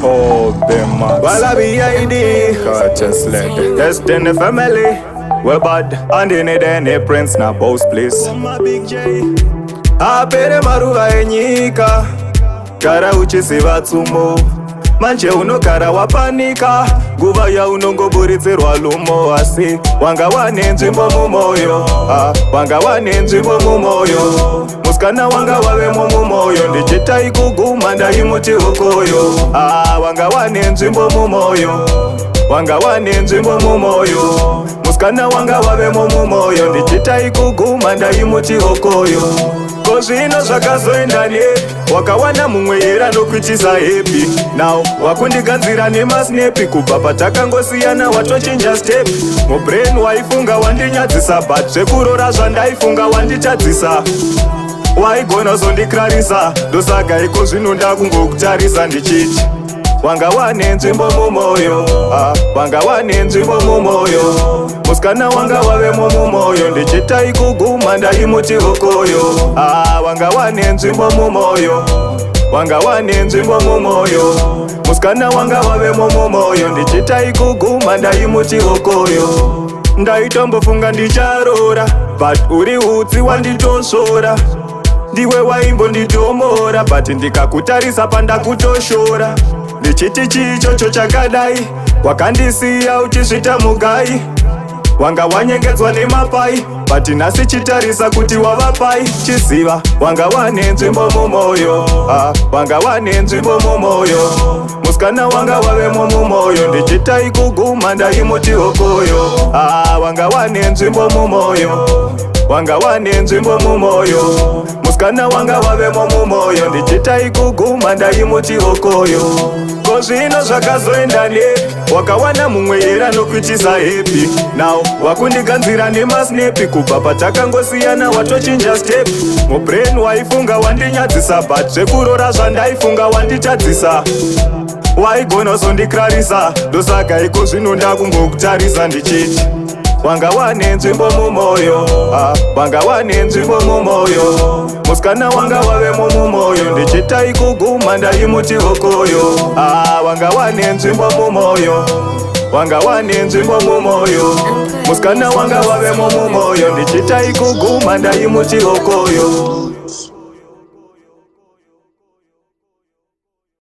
Oh, Bemax. Wallaby ID. Curtis Led. Destiny family. We bad. And in it any prince na boss please. Apere maruva enyika. Gara uchiziva tsumo. Manje unogara wapanika nguva yaunongoburitsirwa lumo asi wanga wane nzvimbo mumoyo, ah, wanga wane nzvimbo mumoyo, musikana wanga wavemo mumoyo, ndichitai kuguma ndaimuti ukoyo, ah, wanga wane nzvimbo mumoyo, wanga wane nzvimbo mumoyo, musikana wanga wavemo mumoyo, ndichitai kuguma ndaimuti ukoyo. Ko zvino zvakazoenda nepi? Wakawana mumwe here anokuitisa happy? Now wakundiganzira nemasnepi. Kubva patakangosiyana watochinja step mubrain. Waifunga wandinyadzisa, but zvekurora zvandaifunga wanditadzisa. Waigona uzondikrarisa, ndosaka iko zvino ndakungokutarisa ndichiti wanga wane nzvimbo mumoyo, ah, wanga wane nzvimbo mumoyo, musikana wanga wavemo mumoyo, ndichitai kuguma ndaimuti ukoyo, ah, wanga wane nzvimbo mumoyo, wanga wane nzvimbo mumoyo, musikana wanga wavemo mumoyo, ndichitai kuguma ndaimuti ukoyo. Ndaitombofunga ndicharora, but uri utsi wanditosvora. Ndiwe waimbonditomora, but ndikakutarisa pandakutoshora ndichiti chiichocho chakadai. Wakandisiya uchizvita mugai, wanga wanyengedzwa nemapai, but nhasi chitarisa kuti wavapai. Chiziva wanga wane nzvimbo mumoyo, ah, wanga wane nzvimbo mumoyo, musikana wanga wavemo mumoyo, ndichitai kuguma ndaimuti ukoyo, ah, wanga wane nzvimbo mumoyo, wanga wane nzvimbo mumoyo, musikana wanga wavemo mumoyo, ndichitai kuguma ndaimuti ukoyo. Ko zvino zvakazoenda nepi? Wakawana mumwe here anokuitisa happy? Now wakundiganzira nemasnepi. Kubva patakangosiyana watochinja step mubrain. Waifunga wandinyadzisa, but zvekurora zvandaifunga wanditadzisa. Waigona uzondikrarisa, ndosaka iko zvino ndakungokutarisa ndichiti wanga wane nzvimbo mumoyo, ah, wanga wane nzvimbo mumoyo, musikana wanga wavemo mumoyo, ndichitai kuguma ndaimuti ukoyo, ah, wanga wane nzvimbo mumoyo, wanga wane nzvimbo mumoyo, musikana wanga wavemo mumoyo, ndichitai kuguma ndaimuti ukoyo.